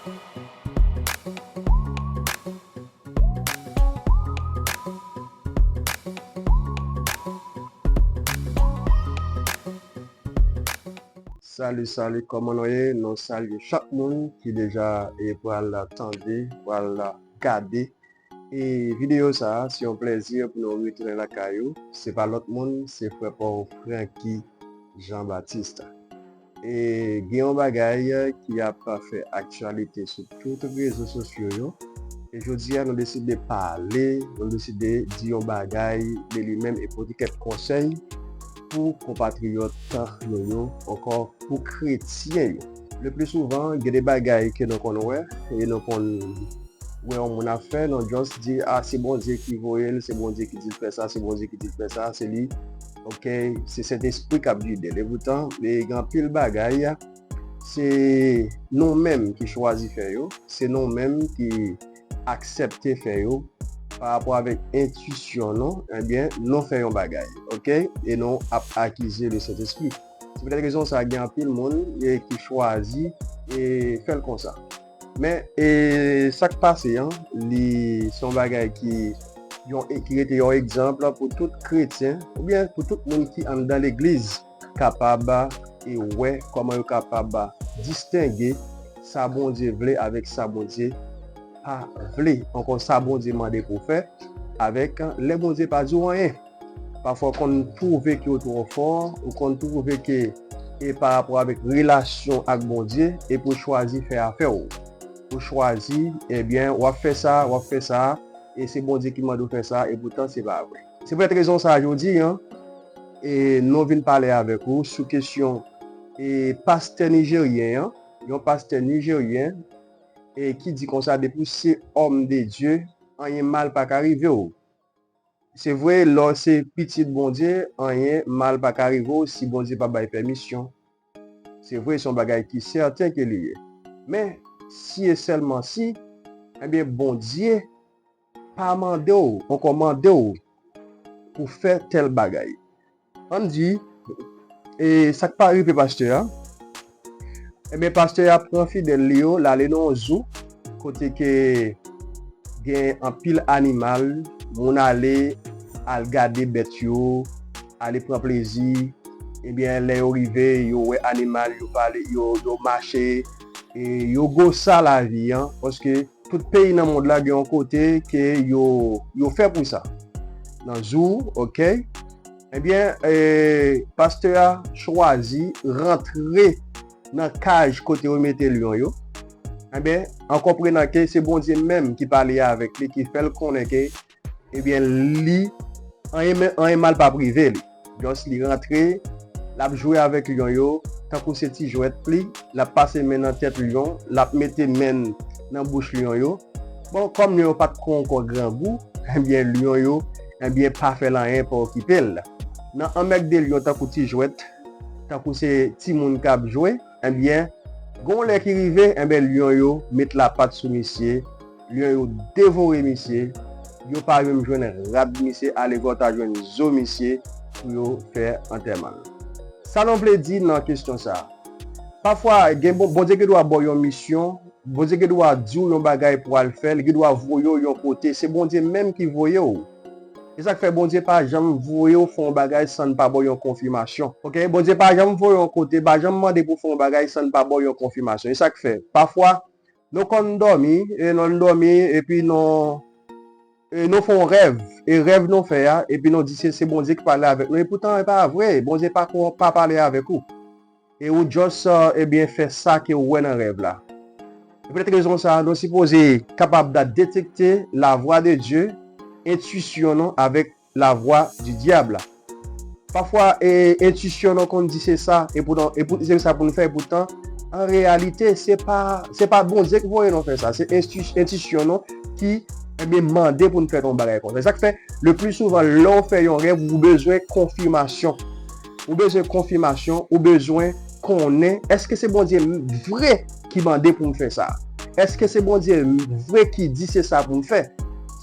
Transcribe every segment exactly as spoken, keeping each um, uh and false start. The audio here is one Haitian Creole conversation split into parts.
Salut, salut, kòman nou ye? Nou salye chak moun ki deja e pral tande, pral gade. E videyo sa a, se yon plèzi pou nou retounen lakay ou. Se pa lòt moun, se frè pa w Francky Jean Baptiste. E gen yon bagay ki ap fè aktyalite sou tout rezo sosyo yo. E jodi a, nou deside pale, nou deside di yon bagay de li menm e pote kèk konsèy pou konpatriyòt nou yo, ankò pou kretyen yo. Le pli souvan, gen de bagay ke nou konn wè, e nou konn wè yon moun ap fè, nou just di, a, se Bondye ki voye l, se Bondye ki di l fè sa, se Bondye ki di l fè sa, se li, ok, se Sentespri k ap gide l. E poutan, e gen anpil bagay, se nou menm ki chwazi fè yo, se nou menm ki aksepte fè yo, pa rapò avèk entwisyon nou, ebyen, nou fè yon bagay, ok? E nou ap akize le Sentespri. Se poutèt rezon sa, gen anpil moun, e, ki chwazi, e, fè l konsa. Men, e, sa k pase an, li se yon bagay ki, yon, ki rete yon egzanp pou tout kretyen, oubyen pou tout moun ki anndan legliz, kapab, e, wè kòman yo kapab distenge sa Bondye vle avèk sa Bondye pa vle, ankò sa Bondye mande pou w fè, avèk lè Bondye pa di w anyen. Pafwa, w konn twouve ke w twò fò, ou konn twouve ke e pa rapò avèk relasyon ak Bondye, epi w chwazi fè afè w. Ou chwazi, ebyen, w ap fè sa, w ap fè sa, e se Bondye ki mande w fè sa, e poutan se pa vre. Se poutèt rezon sa a, jodi a, e nou vin pale avèk ou sou kesyon, e pastè nijeryen an, yon pastè nijeryen, e ki di konsa, depi w se òm de Dye, anyen mal pa ka rive w. Se vre, lè w se pitit Bondye, anyen mal pa ka rive w si Bondye pa bay pèmisyon. Se vre, se yon bagay ki sèten ke li ye. Men, si e sèlman si, ebyen, Bondye pa mande w, ankò mande w pou fè tèl bagay. Ann di, e sa k pa rive pastè a, ebyen, pastè a pran fidèl li yo, l ale nan yon zoo, kote ke gen anpil animal, moun ale, al gade bèt yo, ale pran plezi. Ebyen, lè yo rive, yo wè animal, yo pale, yo, yo mache, e yo gosa lavi an, paske tout peyi nan mond la gen yon kote ke yo, yo fè pou sa. Nan zoo, ok? Ebyen, e, pastè a chwazi rantre nan kaj kote yo mete lyon yo. Ebyen, an konprenan ke se Bondye menm ki pale avèk li, ki fè l konnen ke, ebyen, li, anyen, anyen mal p ap rive li. Just li rantre, l ap jwe avèk lyon yo, tankou se ti jwèt li, l ap pase men nan tèt lyon, l ap mete men nan bouch lyon yo. Bon, kòm lyon yo pa t ko ankò grangou, ebyen, lyon yo, ebyen, pa fè l anyen, pa okipe l. Nan anmègde lyon tankou ti jwèt, tankou se timoun k ap jwe, ebyen, gen yon lè ki rive, enben, lyon yo met lapat sou misye, lyon yo devore misye, yo pa menm jwenn rad misye, alevwa yo ta jwenn zo misye pou yo fè antèman l. Sa nou vle di nan kesyon sa a? Pafwa, gen bon, Bondye gen dwa ba w yon misyon, Bondye gen dwa di w yon bagay pou w al fè, li gen dwa voye w yon kote, se Bondye menm ki voye w. E sa k fè Bondye pa janm voye w fè yon bagay san l pa ba w yon konfimasyon. Ok? Bondye pa janm voye w yon kote, pa janm mande pou w fè yon bagay san l pa ba w yon konfimasyon. E sa k fè, pafwa, nou konn dòmi, e nou dòmi, epi nou, e nou fè yon rèv. E rèv nou fè a, epi nou di se, se Bondye ki pale avèk nou. E poutan, e pa vre, Bondye pa ko, pa pale avèk ou. E ou just, uh, ebyen, fè sa ke ou wè nan rèv la. E poutèt rezon sa a, nou sipoze kapab da detekte lavwa de Dye, entwisyon nou avèk lavwa di dyab la. Pafwa, e, entwisyon nou konn di se sa, e poutan, e pou, se sa pou n fè, e poutan, an reyalite, se pa, se pa Bondye ki voye nou fè sa, se entwi-, entwisyon nou ki, ebyen, mande pou n fè yon bagay konsa. Sa k fè, le pli souvan, lè w fè yon rèv, ou bezwen konfimasyon. Ou bezwen konfimasyon, ou bezwen konnen, èske se Bondye vre ki mande pou m fè sa? Èske se Bondye vre ki di se sa pou m fè?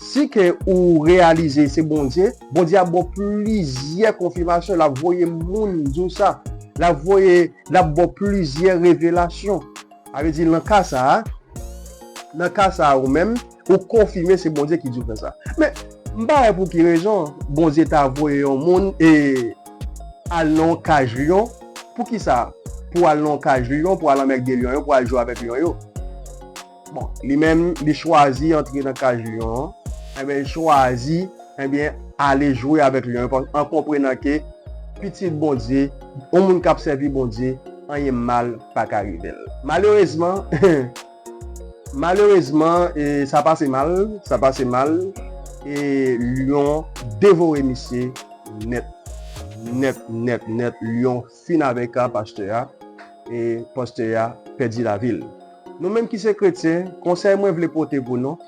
Si ke ou reyalize se Bondye, Bondye ap ba w plizyè konfimasyon, l ap voye moun di w sa, l ap voye, l ap ba w plizyè revelasyon. Sa vle di, nan ka sa a, Nan ka sa a, ou menm, ou konfime se Bondye ki di w fè sa. Men, m pa wè pou ki rezon Bondye ta voye yon moun e al nan yon kaj lyon. Poukisa? Pou al nan yon kaj lyon, pou al anmègde lyon yo, pou al jwe avèk lyon yo. Bon, li menm, li chwazi antre nan kaj lyon an. Enben, li chwazi, enben, ale jwe avèk lyon yo, an konprenan ke pitit Bondye, yon moun k ap sèvi Bondye, anyen mal pa ka rive l. Malerezman, malerezman, e, sa pase mal, sa pase mal, e lyon devore misye nèt, nèt, nèt, nèt. Lyon fin avèk a pastè a, e pastè a pèdi lavi l. Nou menm ki se kretyen, konsèy mwen vle pote pou nou,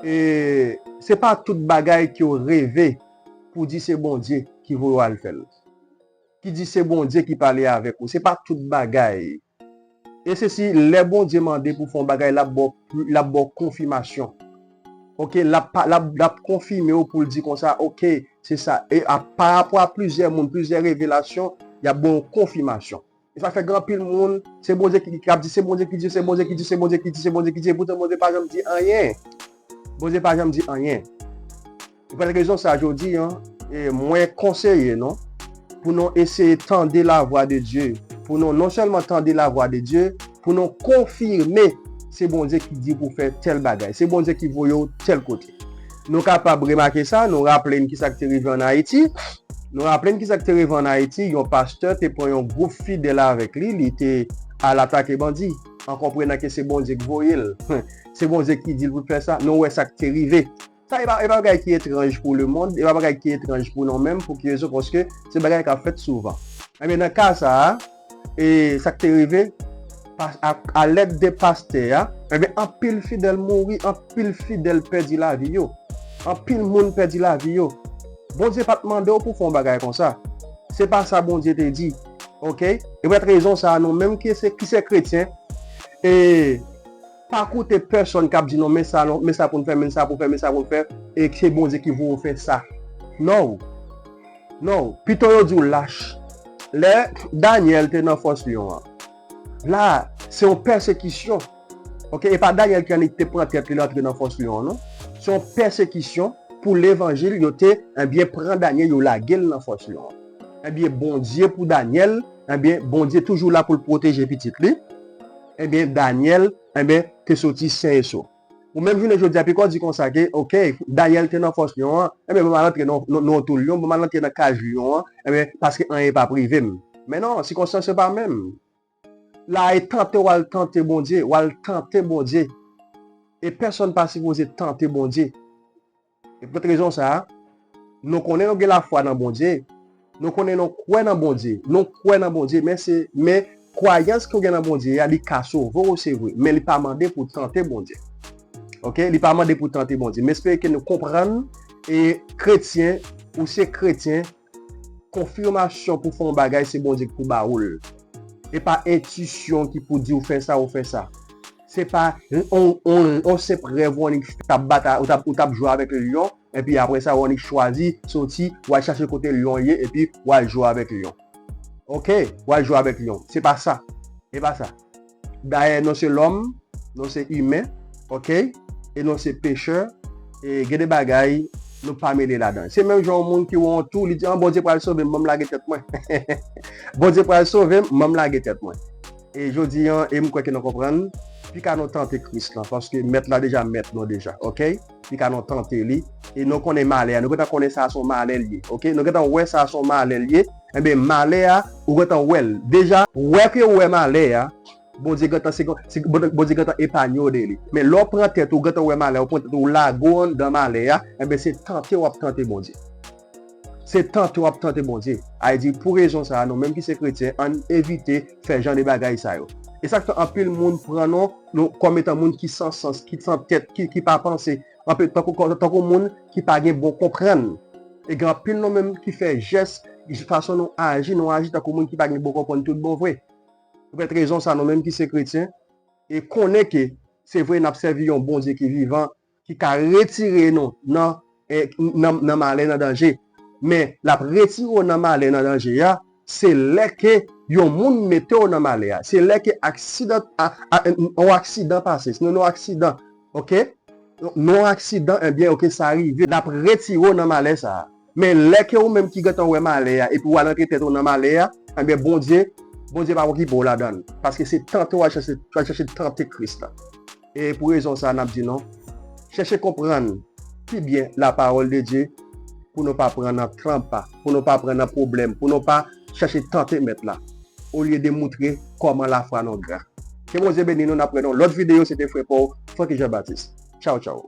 e se pa tout bagay ke w reve pou di se Bondye ki voye w al fè l, ki di se Bondye ki pale avèk ou. Se pa tout bagay. E se si lè Bondye mande pou fè yon bagay, l ap ba w pli-, l ap ba w konfimasyon. Oke, l ap pa-, l ap, l ap konfime w pou l di konsa, oke, se sa. E a, pa rapò a plizyè moun, plizyè revelasyon, y ap ba w yon konfimasyon. E sa fè gen anpil moun, se Bondye ki, ki ap di, se Bondye ki di, se Bondye ki di, se Bondye ki di, se Bondye ki di, e poutan Bondye pa janm di anyen. Bondye pa janm di anyen. E poutèt rezon sa a, jodi a, e mwen konseye nou pou nou eseye tande lavwa de Dye, pou nou non sèlman tande lavwa de Dye, pou nou konfime se Bondye ki di pou fè tèl bagay, se Bondye ki voye w tèl kote. Nou kapab remake sa, nou raple n kisa k te rive ann Ayiti. Nou raple n kisa k te rive ann Ayiti, yon pastè te pran yon gwoup fidèl avèk li, li te al atake bandi, an konprenan ke se Bondye k voye l. Se Bondye ki di l pou l fè sa. Nou wè sa k te rive. Sa e pa, e pa bagay ki etranj pou lemonn, e pa bagay ki etranj pou nou menm, pou ki rezon? Paske se bagay k ap fèt souvan. Enben, nan ka sa a, e sa k te rive, pa-, a, a lèd de pastè a, enben, anpil fidèl mouri, anpil fidèl pèdi lavi yo. Anpil moun pèdi lavi yo. Bondye pa t mande w pou fè yon bagay konsa. Se pa sa Bondye te di. Oke? E poutèt rezon sa a, nou menm ki se, ki se kretyen, e pa koute pèsonn k ap di, "Non, men sa, non, men sa pou n fè, men sa pou n fè, men sa pou n fè," e se Bondye ki voye w fè sa. Non. Non. Pito yo di w lach. Lè Danyèl te nan fòs lyon an, la, se yon pèsekisyon. Oke, e pa Danyèl ki annik te pran tèt li, l antre nan fòs lyon an, non. Se yon pèsekisyon pou levanjil, yo te, enben, pran Danyèl, yo lage l nan fòs lyon an. Enben, Bondye pou Danyèl, enben, Bondye toujou la pou l pwoteje pitit li. Enben, Danyèl, enben, te soti sen e sof. Ou menm jounen jodi a, piko di konsa ke, oke, Danyèl te nan fòs lyon an, enben, ban m al antre nan, nan, nan yon tou lyon, ban m al antre nan kaj lyon an, enben, paske anyen p ap rive m. Men non, sikonstans yo pa menm. La, e tante w al tante Bondye, w al tante Bondye. E pèsonn pa sipoze tante Bondye. E poutèt rezon sa a, nou konnen nou gen lafwa nan Bondye, nou konnen nou kwè nan Bondye, nou kwè nan Bondye, men se, men kwayans ke w gen nan Bondye a, li ka sove w, se vre, men li pa mande pou w tante Bondye. Oke? Li pa mande pou w tante Bondye. M espere ke nou konprann, e kretyen, ou se kretyen, konfimasyon pou fè yon bagay, se Bondye ki pou ba ou l. E pa entisyon ki pou di w fè sa, ou fè sa. Se pa on, on, on senp rèv ou annik t ap bat a, ou t ap, ou t ap jwe avèk lyon, epi apre sa, ou annik chwazi soti, w al chache kote lyon ye, epi w al jwe avèk lyon. Oke, w al jwe avèk lyon. Se pa sa. E pa sa. Dayè, nou se lòm, nou se imen, oke? E nou se pechè, e gen de bagay nou pa mele ladan. Se menm jan yon moun ki wè yon twou, li di, "An, Bondye pral sove m, ban m lage tèt mwen." Bondye pral sove m, ban m lage tèt mwen. E jodi a, e m kwè ke nou konprann, pika nou tante Kris lan, paske mèt la deja mèt nou deja, oke? Pika nou tante li, e nou konnen malè a, nou gentan konnen sa se yon malè l ye, oke? Nou gentan wè sa se yon malè l ye, enben, malè a, ou gentan wè l. Deja, wè ke ou wè malè a, Bondye gentan, se, se, Bondye gentan epanye w de li. Men lè w pran tèt ou, gentan wè malè, ou pran tèt ou, ou lage w anndan malè a, enben, se tante w ap tante Bondye. Se tante w ap tante Bondye. A di, pou rezon sa a, nou menm ki se kretyen, ann evite fè jan de bagay sa yo. E sa k fè anpil moun pran nou, nou kòm etan moun ki san sans, ki san tèt, ki, ki pa panse. Anpil, tankou, tankou moun ki pa gen bon konprann. E gen anpil nou menm ki fè jès, fason nou aji, nou aji tankou moun ki pa gen bon konprann tout bon vre. Poutèt rezon sa, nou menm ki se kretyen, e konnen ke se vre n ap sèvi yon Bondye ki vivan, ki ka retire nou nan, e, nan, nan malè, nan danje. Men, l ap retire w nan malè, nan danje a, se lè ke yon moun mete w nan malè a. Se lè ke aksidan, a, a, yon aksidan pase. Si nou nan yon aksidan, oke? Nou nan yon aksidan, ebyen, oke, sa rive. L ap retire w nan malè sa a. Men lè ke ou menm ki gentan wè malè a, epi w al antre tèt ou nan malè a, ebyen, Bondye, Bondye p ap okipe w ladan l. Paske se tante w al chèche, w al chèche tante Kris la. E pou rezon sa a, n ap di nou, chèche konprann pi byen lapawòl de Dye pou nou pa pran nan tranpa, pou nou pa pran nan pwoblèm, pou nou pa chèche tante Mèt la, olye de moutre kòman lafwa nou gran. Ke Bondye beni nou, n ap wè nan lòt videyo, se te frè pa w, Francky Jean Baptiste. Tchaw, tchaw.